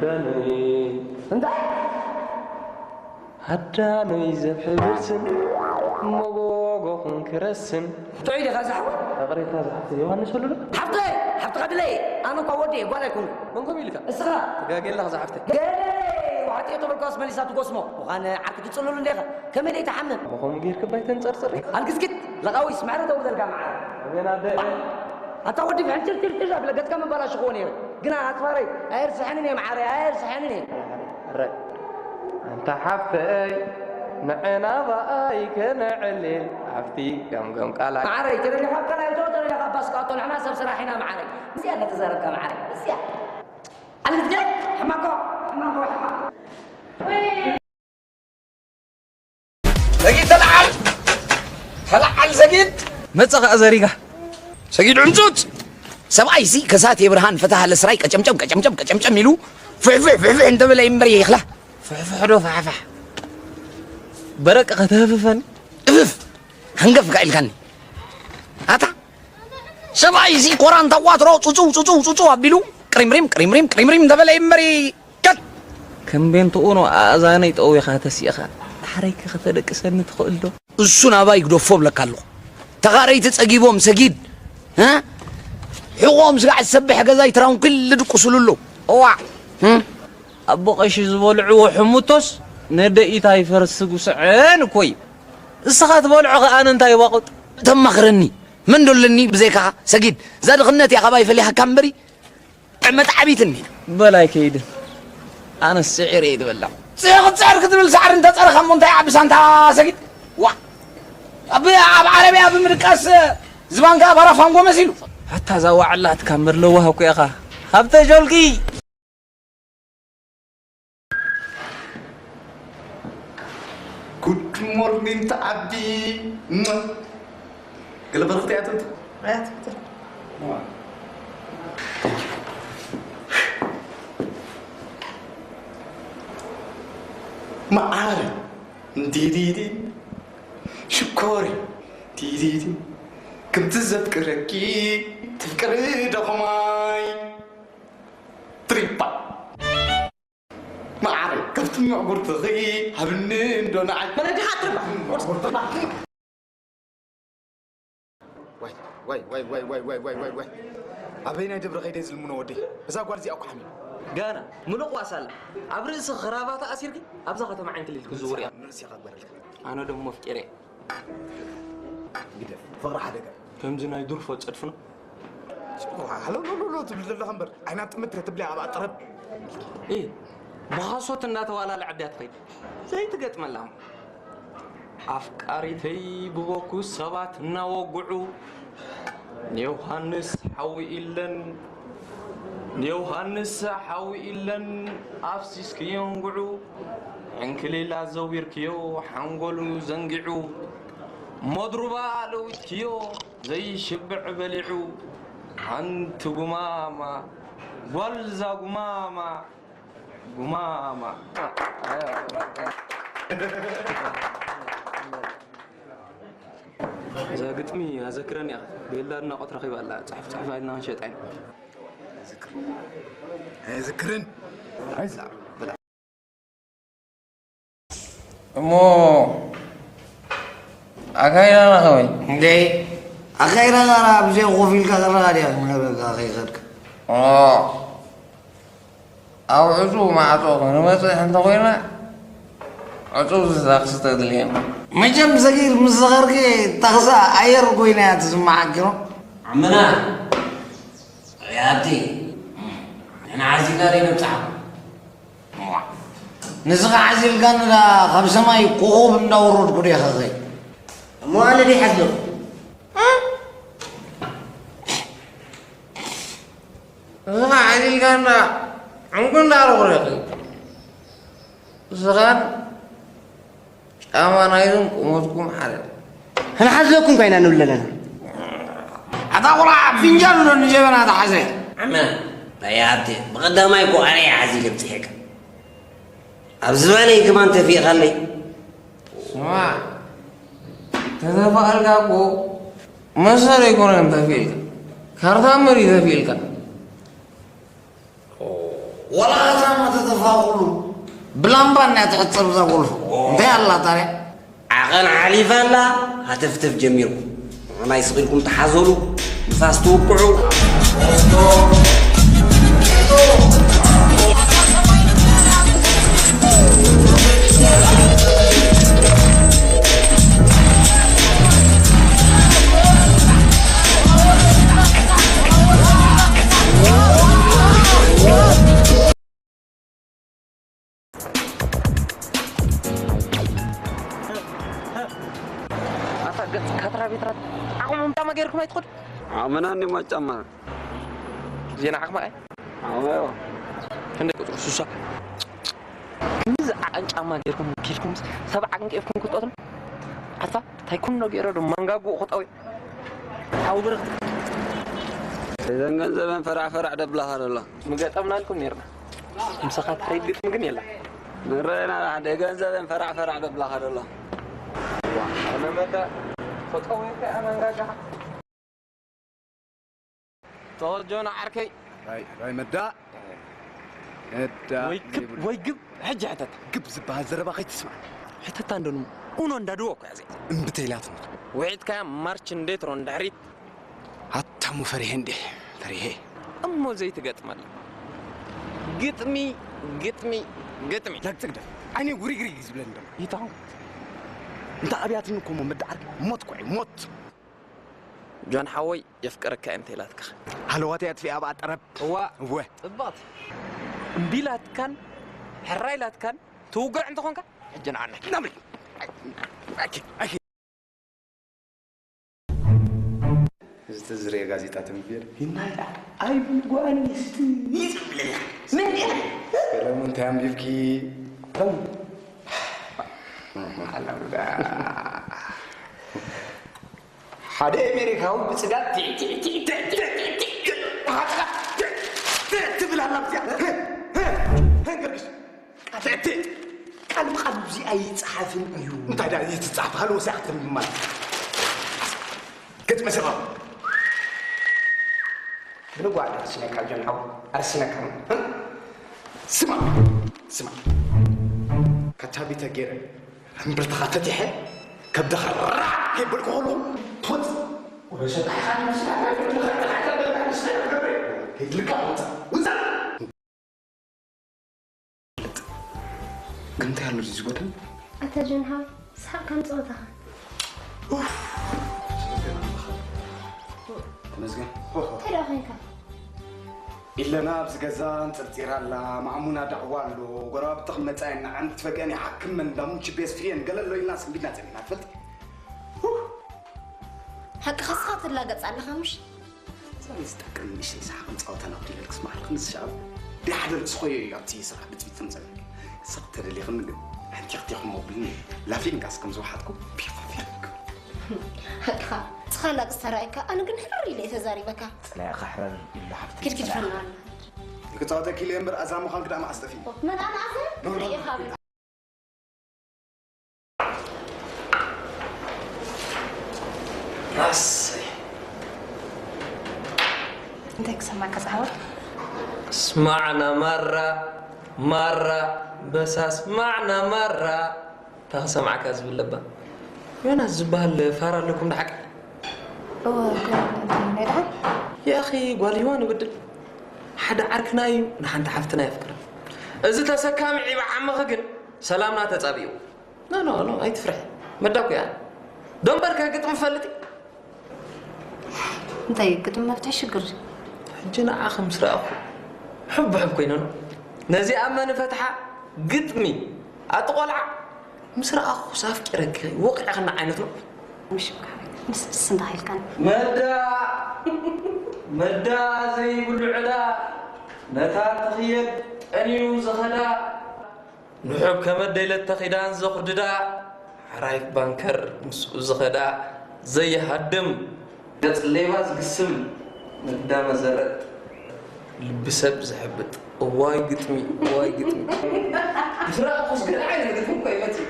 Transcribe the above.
እንታይ? ኣዳኖይ ዘብሕብርስን መጎጎኹን ክረስን። ጥዑይ ዲኻ ዝሓወ? ይቕሬታ ዝሓፍተ ዮሃንስ ወለዶ። ሓፍተይ! ሓፍትኻ ድለየ! ኣነ እኳ ወዲ እየ፣ ጓል ኣይኮንኩ። መን ከምኡ ኢልካ? እስኻ! ትጋጌ ኣለኻ ዝሓፍተ። ገለይ! ዋሕጢ እየ ተበልካስ መሊሳ ትጎስሞ። ምዃን ዓርኪ ትጽልሉ እንዴኻ? ከመይ ደይ ትሓምም? ከምኡ ጌርክ ባይ ተንጸርጽር። ኣልግስግት! ለቓዊስ! ምሕረት ኣውርደልካ መዓረ። ኣሜን ኣደ። ኣታ ወዲ ፍሕንጭርጭርጭር ኣብለ ገጽካ መባላሽኽዎ ነይረ። ግና ኣጽፋረይ ኣየርስሐንን እየ መዓረይ፣ ኣየርስሐንን እየ። ኣረ፣ ኣንታ ሓፍተይ፣ ንዕና ብኣይ ከነዕልል ኣብቲ ገምገም ቃላይ። መዓረይ፣ ተደሊኻ ኣብ ካልኣይ እቶ፣ ተደሊኻ ኣብ ባስካቶ፣ ንሕና ሰብ ስራሕ ኢና መዓረይ። ምስያ እናተዛረብካ መዓረይ፣ ምስያ። ኣልግስግት! ሕማቆ፣ ሕማቆ፣ ሕማቆ። ሰጊድ ተለዓል! ተለዓል ሰጊድ! መጸ ኸኣ ዘሪጋ። ሰጊድ ዕንጹጽ! ሰብኣይሲ ከሳቴ ብርሃን ፈታህ ለስራይ ቀጨምጨም ቀጨምጨም ቀጨምጨም ኢሉ ፍሕፍሕ ፍሕፍሕ እንተበለ ይንበር ይኽላ። ፍሕፍሕ ዶ ፋሕፋሕ? በረቅ ከተህፍፈኒ? እፍፍ! ሃንገፍ ኢልካኒ። ኣታ ሰብኣይሲ ኮራንታ ዋትሮ ጹጹው ጹጹው ጹጹው ኣቢሉ ቅሪምሪም ቅሪምሪም ቅሪምሪም እንተበለ ይንበር ከት ከም ቤንትኡ ነው ኣእዛነይ ጠዊኻ ተሲእኻ። ዳሕረይከ ከተደቅሰኒ ትኽእል ዶ? እሱ ናባይ ግደፎ እብለካ ኣለኹ። ተኻረይቲ ጸጊቦም ሰጊድ፣ እ? ሕቖም ስጋዕ ዝሰብሕ ገዛይ ትራውንኪል ልድቅሱሉ ኣለዉ። እዋዕ፣ እ? ኣቦ ቀሺ ዝበልዕዎ ሕሙቶስ ነደኢት ኣይፈርስ ጉስዐን እኮ እዩ። እስኻ ትበልዖ ከኣ ኣነ እንታይ ይባቑጥ? ተማኽረኒ። መን ዶ ኣለኒ ብዘይካኻ ሰጊድ? እዛ ድኽነት እያ ካባይ ፈሊሃካ እምበሪ። መጥዓቢትኒ። በል ኣይከይድን። ኣነስ ስዒረ እየ ዝበላ። ጽዕቕ ጽዕር ክትብል ሳዕሪ እንተጸረኻ እሞ እንታይ ዓቢ ሳንታ ሰጊድ? ዋ! ኣብ፣ ኣብ ዓረብያ ብምድቃስ ዝባንካ ባራፋንጎ መሲሉ። ኣታ እዛ ዋዕላትካ መድለዋህ እኮ ኢኻ። ሃብተ ጆልጊ! ጉድ ሞርኒንግ ተዓዲ። ገለ በረኽቲ እያ ትምቲ። መዓረ። እንዲዲዲ። ሽኮሪ። ዲዲዲ። ከምቲ ዘፍቅረኪ ትፍቅሪ ዶ ኸማይ? ትሪባ። መዓረይ፣ ካብቲ ምዕጉርትኺ ሃብኒ እንዶ ንዓይ። መን ኣዲኻ ትርባ? ዋይ፣ ዋይ፣ ዋይ፣ ዋይ። ኣበይናይ ደብሪ ከይደ ዝልምኖ ወደይ? እዛ ጓል እዚኣ እኮ ሓሚማ። ጋና፣ ምሉቕ ዋሳላ። ኣብ ርእሲ ክራቫታ ኣሲርኪ፣ ኣብዛ ከተማ ዓይንክሊል ክዝውር እያ። ንርእሲ ይኸበረልካ። ኣነ ደሞ ኣፍቂረ። ግደፍ፣ ፍቕሪ ሓደጋ። ከምዚ ናይ ድርፎ ጸድፍና። ሃለውለውለው ትብል ዘለኻ እምበር፣ ዓይና ጥምት ከትብሊ ኣብኣ ጠረብ። እ፣ ብሃሶት እንዳተዋላለዐ ድያ ትኸይድ? ዘይትገጥመላ እሞ። ኣፍቃሪተይ ብበኩ ሰባት እናወግዑ፣ ንዮሃንስ ሓዊ ኢለን፣ ንዮሃንስ ሓዊ ኢለን ኣፍሲስክዮ እንጉዑ። ዕንክሊል ኣዘዊርክዮ ሓንጎሉ ዘንጊዑ። መድሩባ ለዊጥክዮ ዘይሽብዕ በሊዑ። ሓንቲ ጉማማ፣ ጓልዛ ጉማማ፣ ጉማማ። እዛ ግጥሚ ኣዘክረኒ እያ። ቤላ ኣድናቖት ረኺባ ኣላ። ጽሑፍ ጽሑፍ ኢልና ክንሸጣ ኢና። ኣይዝክርን። ኣይዛ፣ ብላ። እሞ ኣካይዳና ከመይ? እንዴ፣ ኣካይዳና ብዘይ ኮፍ ኢልካ ከለኻ ድያ ክምነግረካ ከይኸድካ? ኦ፣ ኣብ ዕጹው ማዕጾ ክንበጽሕ እንተኾይና፣ ዕጹው ታክሲ ተድልየና። መቸም ሰጊር ምስ ዝኸርኪ ታክሲ ኣየር ኮይና እያ ትስምዓኪ ዶ? ዓምና፣ ያቲ፣ ንሕና ዓዚልና ዘይነብጽሓ። ንስኻ ዓዚልካኒ ዳ ካብ ሰማይ ኮኾብ እንዳወረድኩ ዶ ይኸኸይ? እሞ ኣነ ደይ ሓስለኹ? ንስኻ ዓዚልካና ዕንቁ እንዳረኹረኺ። ንስኻን ጫማ ናይዝን ቁመትኩም ሓደ። ክንሓዝለኩም ኮይና ንብል ኣለና። ኣታ ቁልዓ ፍንጃል ዶ ንጀበና ተሓዘ? ዓመ፣ ኣያ ሃብቴ፣ ብቐዳማይ እኮ ኣነ እየ ሓዚለ ብፅሒካ። ኣብ ዝባነይ ከማን ተፊእኻለይ። ስማዕ፣ ተተፋእልካ እኮ መሰል ኣይኮነን ተፊእልካ። ካርታ እምበር እዩ ተፊእልካ። ኦ፣ ወላ ከተማ ተተፋቕሉ ብላምባ እናያ ትሕጸብ እዛ ጎልፎ። እንታይ ኣላ ታዲያ? ዓቐን ሓሊፋ ኣላ፣ ሃተፍተፍ ጀሚርኩም። ንዓናይ ስቕ ኢልኩም ተሓዘሉ፣ ንፋስ ትውቅዑ። ኣታ ገጽ ካትራ ቤትራት ዓቕሞም ጫማ ገይርኩም ኣይትኸዱ? ዓቕምና እኒማ ጫማ። ዜና ዓቕማ እየ። ዓቕማ እዮ። ክንደይ ቁጽሪ ሱሳ? ከምዚ ዓቐን ጫማ ገይርኩም ኬድኩምስ ሰብ ዓቐን ቀይፍኩም ክትቆትሉ? ኣታ ታይ ኩኖ ገይረ ዶ ማንጋጉ ክጠውየ? ሓው ብርኽቲ። እዘን ገንዘበን ፈራሕ ፈራሕ ደብላኻ ደላ። ምገጠምናልኩም ኔርና። ምሳኻ ትኸይድ ግጥሚ ግን የላ። ንረአና ሓደ ገንዘበን ፈራሕ ፈራሕ ደብላኻ ደላ። ዋ፣ ኣነ መዳ፣ ተጠዊቀ ኣነ እንጋጋ። ተወልጆና ዓርከይ። ራይ፣ ራይ መዳ። መዳ ወይ ግብ፣ ይብል። ወይ ግብ፣ ሕጂ ሕተታ። ግብ ዝበሃል ዘረባ ከይትስማዕ። ሕተታ እንደኑ፣ ኡኖ እንዳድዎ እኮ እያ እዚኣ። እምቢ ተይላትኒ። ውዒትካያ ማርች እንዴት ሮ እንድሕሪት? ኣታ እሞ ፈሪሄ እንዴ፣ ፈሪሄ። እሞ ዘይትገጥመላ። ግጥሚ፣ ግጥሚ፣ ግጥሚ። ላግ ጽግደፍ። ዓይነይ ውሪግሪግ እዩ ዝብለኒ ደማ። ይታው። እንተ ኣብያትኒ እኮ እሞ መዳ ዓርከይ ሞት እኮ እዩ፣ ሞት። ጆን ሓወይ፣ የፍቅረካ እየ እንተ ኢላትካ። ሃለዋተይ ኣጥፊኣ ኣብኣ ጠረብ። እዋ፣ እወ። ጽብቕቲ። እምቢ ኢላትካን ሕራይ ኢላትካን ትውግዕ እንተኾንካ፣ ሕጂ ንዓና። ናብሪ። ኣኪ፣ ኣኪ። እዚ ተዝርኤ ጋዜጣ ተንብየር። ይናይዳ፣ ኣይብል ጓል ኣንስቲ ይጽብለላ። ምን እያ? ሰለሙን፣ እንታይ ኣንቢብኪ? ኣላውዳ። ሓደ ኣሜሪካዊ ብጽጋብ ቲ-፣ ቲ-፣ ቲ-፣ ቲ-፣ ቲ-፣ ቲ-፣ ቲ-፣ ቲ-፣ ትብል ኣላ ብዚኣ። ህ፣ ህ፣ ህ፣ ገርግሽ። ቃል፣ ቲ-፣ ቲ-፣ ቃል ብቃል እዚኣ ይጽሓፍን እዩ። እንታይ ደኣ ይትጻሓፍ? ሃልወ ሲኣ ክትብል ማለት። ገጽ መሰባ። ብንጓዕ ኣርሲነካ ጆን ሓው፣ ኣርሲነካ። ህ? ስማ፣ ስማ። ካቻቢተ ገይረ እምብርትኻ ፈቲሐ፣ ከብድኻ ራዕ ከይበልኩ ከለኹ፣ ትወጽእ። ወረሸ ጣሕኻ ንምስራሕ፣ ከይትልቃ ውጻእ፣ ውጻእ። ግን እንታይ ኣሎ እዚ ጎደል? ኣታ ጆን ሓው፣ ስሓቕ ከም ጸወታኻ። ኡፍ፣ ተመስገን ኣምላኽ። ተመስገን። እንታይ ደኣ ኮይንካ? ኢለና ኣብዚ ገዛ እንጽርጺር ኣላ፣ ማእሙና ዳዕዋ ኣሎ፣ ጎረባብቲ ክመጻ እየን፣ ንዓን ክትፈግአን ይሓክመን፣ እንዳሙን ቺቤስ ፍርየን ገለ ኣሎ ኢልና ሰንቢድና ጸኒሕና ትፈልጥ? ሓቅኻ እስኻ ትላገጽ ኣለኻ ምሽ? እዛ ዝጠቅም ንእሽተይ ሰሓቕን ጸወታን ኣብዲለልክስ ማዕርኽን ዝሰኣብ ደይ ሓደ ርእሲ ኾዮ እዩ ኣብቲ ስራሕ ብጽቢት ከም ዘብል። ስቕ ተደሊኽኒ ግን ሓንቲ ክቴኹም ኣቢልኒ ላፊንጋስ ከም ዝወሓጥኩ ቢፋ ፊልክ። ሓቅኻ፣ ንስኻ ላግጽ ተራእየካ፣ ኣነ ግን ሕርር ኢለ እየ ተዛሪበካ። ጸላኢኻ ሕረር ኢሉ ሓፍቲ ኪድ ኪድ ጸላኢኻ። ፈና ኣላ። ክጻወተኪ ኢለ እምበር ኣዛ ምዃንኪ ደኣ መዓስ ጠፊኡ? መን ኣነ ኣዘ? ኖ፣ ኖ፣ ኖ። ርኢኻ ብል። ኣሰይ። እንታይ ክሰማዕካ ጸሓዋ? ስማዕና ማራ፣ ማራ፣ በሳ ስማዕና ማራ። እታ ክሰምዓካ ዝብል ለባ። ዮናስ ዝበሃል ፋራ ኣለኩም ደሓቂ? እወ፣ እኮ፣ እንታይ ደኣ? ያኺ ጓል ሂዋ ንብድል። ሓደ ዓርክና እዩ፣ ንሓንቲ ሓፍትና የፍቅራ። እዚ ተሰካሚ ዒባ ዓመኺ ግን ሰላምና ተጻቢኡ። ኖ፣ ኖ፣ ኖ፣ ኣይትፍርሒ። መዳ እኮ እያ። ደንበርከ ግጥሚ ፈልጥ? እንታይ ግጥሚ መፍትሒ ሽግር? ሕጂ ንዓኺ ምስ ረኣኹ ሕቡሕብ ኮይነ ነው። ነዚኣ መን ፈትሓ ግጥሚ ኣቲ ቆልዓ ምስ ረኣኹስ ኣፍቂረኪ ወቒዐኽኒ ዓይነት ነው። ምሽ ምስ ምስ እንዳኺልካን መዳ መዳ ዘይብሉ ዕዳ ነታ ትኽየድ ጠንዩ ዝኸዳ ንሑብ ከመደይለት ተኺዳን ዘኹድዳ፣ ሓራይፍ ባንከር ምስኡ ዝኸዳ ዘይሃድም፣ ገጽ ሌባ ዝግስም፣ መዳ መዘረጥ፣ ልቢ ሰብ ዝሕብጥ፣ እዋይ ግጥሚ፣ እዋይ ግጥሚ። ምስ ረኣኹስ ገለ ዓይነት ግጥሚ እኮ ይመጽእ።